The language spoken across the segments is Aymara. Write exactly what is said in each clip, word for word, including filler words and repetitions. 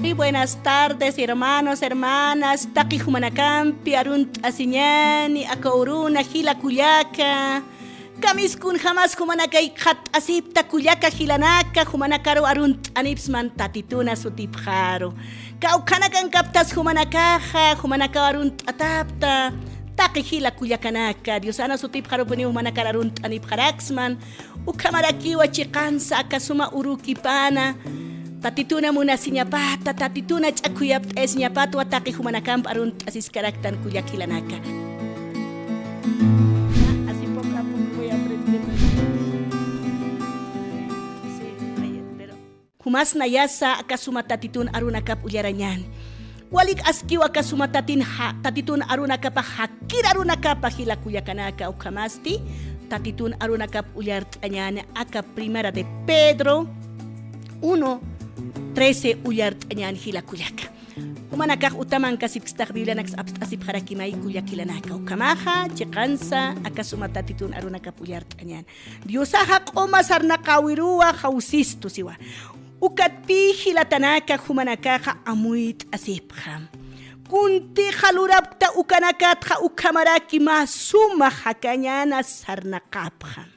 Muy buenas tardes, hermanos, hermanas. Taqi jumanakampi arunt'asiñäni, aka uruna jila kullaka. Kamis kunjamas jumanakay qhat'asipta kullaka jilanaka, jumanakaru arunt'anipsman Tatituna sutipxaru. Kawkhanakankaptas jumanakaxa, jumanakaw arunt'atapta. Taqi jila kullakanaka, Diosana sutipxarupuniw jumanakar arunt'anipxaraksman. Ukhamarakiwa chiqansa aka suma urukipana, Tatituna munasiñapata, Tatituna ch'akhuyapt'ayasiñapatwa taqi jumanakamp arunt'asiskaraktan kullak jilanaka. Así poco a poco voy aprendiendo. Sí, ayer, pero Jumas nayasa aka suma Tatitun arunakap ullarañäni. Walik askiw aka suma tatin ja-, Tatitun arunakapax jakir arunakapa jila kullakanaka ukhamasti, Tatitun arunakap ullart'añäni aka Primera de Pedro uno trece ullart'añäni jila kullaka. Jumanakax utamankasipkstax Biblianaks apst'asipxarakimay kullak jilanaka. Ukhamaxa, chiqansa, aka suma Tatitun arunakap ullart'añäni. Diosaxa q'uma sarnaqäwiruwa jawsistu siwa. Ukatpï jilatanaka jumanakaxa amuyt'asipxam. Kuntixa lurapkta ukanakatxa ukhamaraki mä suma jakañäna sarnaqapxam.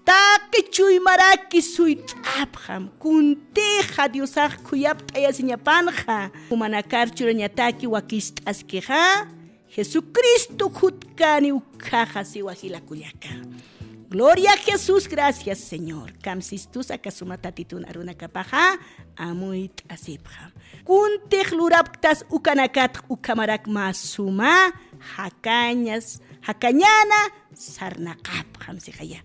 Taqi chuymaraki suyt'apxam. Kuntixa Diosax khuyapt'ayasiñapanxa. Jumanakar churañataki wakist'askixa. Jesucristo jutkäni ukkhaxa siwa jila kullaka. Gloria a Jesús, gracias Señor. Kamsistus aka suma Tatitun arunakapaxa amuyt'asipxam. Kuntix lurapktas ukanakatx ukhamarak mä suma jakañas, jakañäna sarnaqapxam sixaya.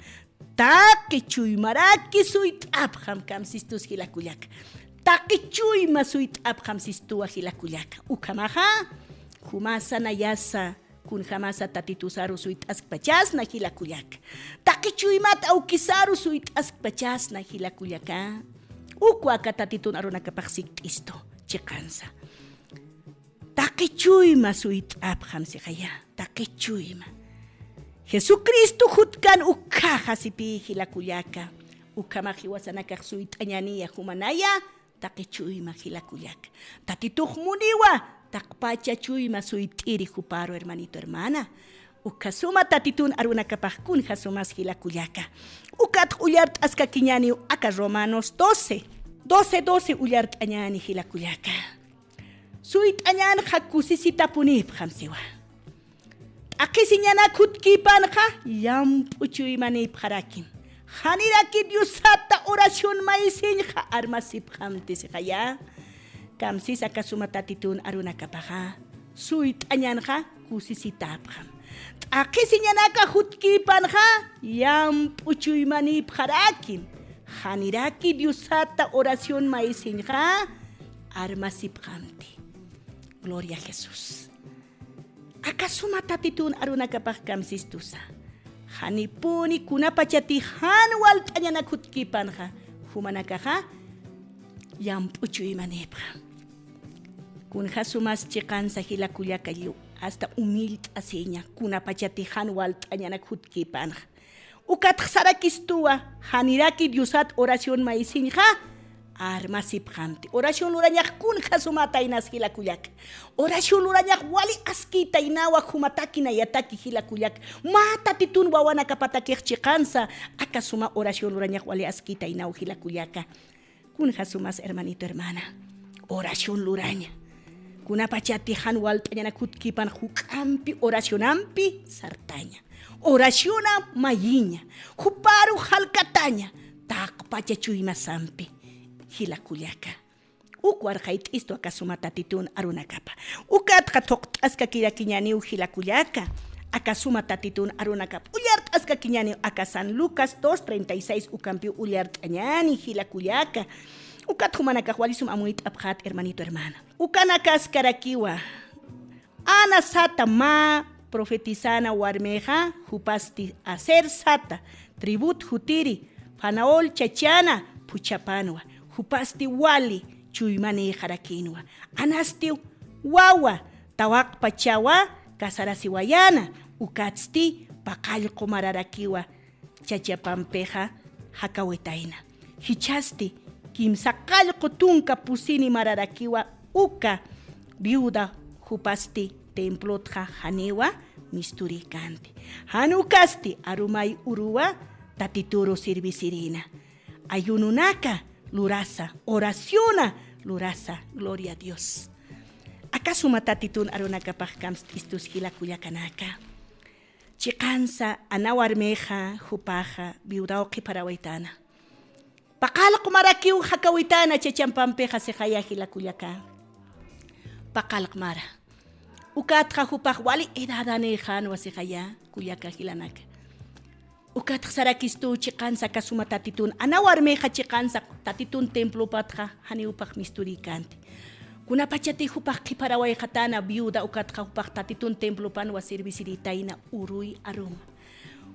Taqi chuymaraki suyt'apxam kamsistus jila kullaka. Taqi chuyma suyt'apxam sistuwa jila kullaka. Ukhamaxa, jumasa nayasa, kunjamasa Tatitusaru suyt'askpachasna jila kullaka. Taqi chuymat awkisaru suyt'askpachasna jila kullaka. Ukwa aka Tatitun arunakapax sikt'istu, chiqansa. Taqi chuyma suyt'apxam sixaya, taqi chuyma. Jesucristo jutkan ukkhaxa sipï jila kullaka. Ukhamax jiwasanakax suyt'añäniya jumanaya, taqi chuyma jila kullaka. Tatitux muniwa, taqpacha chuyma suyt'iri juparu hermanito hermana. Ukha suma Tatitun arunakapax kunja sumas jila kullaka. Ukatx ullart'askakiñäniw aka Romanos doce, doce doce ullart'añäni jila kullaka. Suyt'añänxa kusisitapunïpxam siwa. T'aqhisiñanak jutkïpanxa llamp'u chuymanïpxarakim. Janiraki Diosata oración maysiñxa armasipxamti sixaya. Kamsis aka suma Tatitun arunakapaxa. Suyt'añänxa kusisitäpxam. T'aqhisiñanaka jutkïpanxa llamp'u chuymanïpxarakim. Janiraki Diosata oración maysiñxa armasipxamti. Gloria a Jesús. Aka suma Tatitun arunakapax kamsistusa. Janipuni kunapachati jan walt'añanak jutkïpanxa, jumanakaxa llamp'u chuymanïpxam. Kunja sumas chiqansa jila kullaka lliw, hasta humillt'asiña, kunapachati jan walt'añanak jutkïpanxa. Ukatx sarakistuwa, janiraki Diosat oración maysiñxa armasipxamti. Oración lurañax kunja sumata inas jila kullaka. Oración lurañax wali askïtaynawa jumataki nayataki jila kullaka. Mä Tatitun wawanakapatakix chiqansa, aka suma oración lurañax wali askïtaynaw jila kullaka. Kunja sumas hermanito, hermana. Oración luraña. Kunapachati jan walt'añanak jutkïpan juk'ampi oracionampi sartaña. Oracionam mayiña. Juparu jalkataña. Taqpacha chuymasampi. Jila kullaka. Uk warqayt'istu aka suma Tatitun arunakapa. Ukatxa thuqt'askakirakiñäniw jila kullaka. Aka suma Tatitun arunakap. Ullart'askakiñäniw aka San Lucas dos treinta y seis ukampiw ullart'añäni jila kullaka. Ukat jumanakax wali sum amuyt'apxät, hermanito, hermana. Ukanakaskarakiwa. Ana sata mä profetizana warmixa, jupasti Aser sata, tribut jutiri, Fanaol chachana phuchhapanwa, jupasti wali chuymanïxarakinwa. Anasti wawa, tawaqpachawa casarasiwayäna, ukatsti paqallqu mararakiwa chachapampixa jakawitayna. Jichhasti kimsa qallqu tunka pusini mararakiwa uka viuda jupasti templotxa janiwa misturikanti. Jan ukasti arumay uruwa Tatituru sirvisirina. Ayununaka lurasa, oraciona lurasa, gloria a Dios. Aka suma Tatitun arunakapax kamst'istus jila kullakanaka. Chiqansa ana warmixa jupaxa viudaw qhiparawaytana. Paqallq marakiw jakawitana chay champampixa sixaya jila kullaka. Paqallq mara. Ukatxa jupax wali edadanïxanwa sixaya kullaka jilanaka. Ukatx sarakistu chiqansa aka suma Tatitun, ana warmixa chiqansa Tatitun templopatxa janiw jupax misturikanti. Kunapachatï jupax qhiparawayxatana viuda ukatxa jupax Tatitun templopanwa sirvisirïtayna uruy aruma.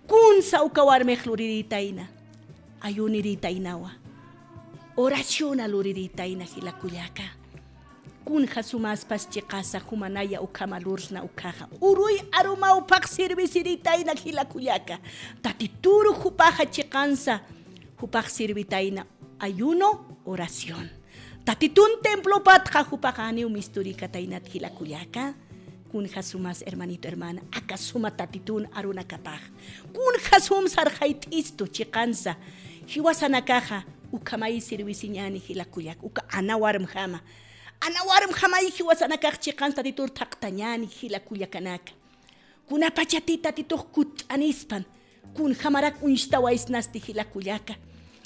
Kunsa uka warmix lurirïtayna, ayunirïtaynawa. Oraciona lurirïtayna jila kullaka. Kunja sumaspas chiqasa jumanaya ukhama lursna ukhaxa. Uruy arumaw jupax sirvisirïtayna jila kullaka. Tatituru jupaxa chiqansa jupax sirvitayna ayuno, oración. Tatitun templopatxa jupaxa janiw misturïkataynat jila kullaka. Kunja sumas hermanito hermana, aka suma Tatitun arunakapax. Kunja sum sarxayt'istu chiqansa. Jiwasanakaxa ukhamay sirvisiñäni jila kullaka, uka ana warmjama. Ana warmjamay jiwasanakax chiqansa Tatitur thaqtañäni jila kullakanaka. Kunapachatï Tatitux kutt'anispan, kunjamarak uñstawaysnasti jila kullaka.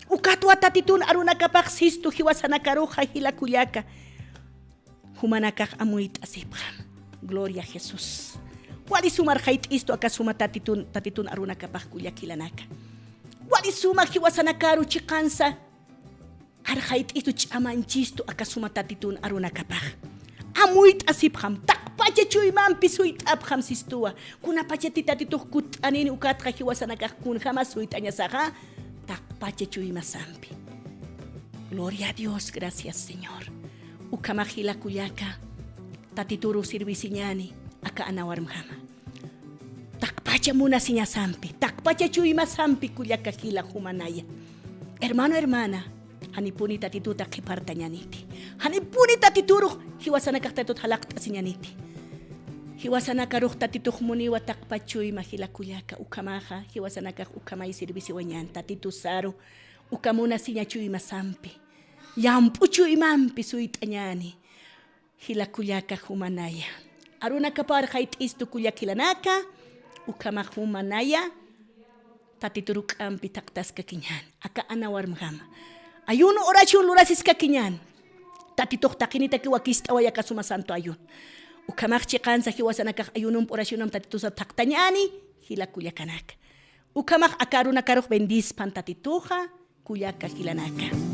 Ukatwa Tatitun arunakapax sistu jiwasanakaruxa jila kullaka. Jumanakax amuyt'asipxam. Gloria a Jesús. Wali sum arxayt'istu aka suma Tatitun, Tatitun arunakapax kullak jilanaka. Wali suma jiwasanakaru chiqansa arxayt'istu, ch'amanchistu aka suma Tatitun arunakapax. Amuyt'asipxam, taqpacha chuymampi suyt'apxam sistuwa. Kunapachatï Tatitux kutt'anini ukatxa jiwasanakax kunjama suyt'añasaxa, taqpacha chuymasampi. Gloria a Dios, gracias Señor. Ukhamax jila kullaka, Tatituru sirvisiñäni aka ana warmjama. Taqpacha munasiñasampi, taqpacha chuymasampi kullaka jila jumanaya. Hermano, hermana, janipuni Tatituta qhipartañäniti. Janipuni Tatiturux jiwasanakax Tatitut jalaqt'asiñäniti. Jiwasanakarux Tatitux muniwa taqpacha chuyma jila kullaka, ukhamaxa jiwasanakax ukhamay sirvisiwañän Tatitusaru, uka munasiña chuymasampi, llamp'u chuymampi suyt'añäni. Jila kullaka jumanaya. Arunakapar arxayt'istu kullak jilanaka, ukhamax jumanaya, Tatitur juk'ampi thaqtaskakiñän, aka ana warmjama. Ayuno oración lurasiskakiñän. Tatitux taqinitaki wakist'away aka suma santo ayuno. Ukhamax chiqansa jiwasanakax ayunomp oracionamp Tatitusa thaqtañäni, jila kullakanaka. Ukhamax aka arunakarux bendispan Tatituxa, kullaka jilanaka.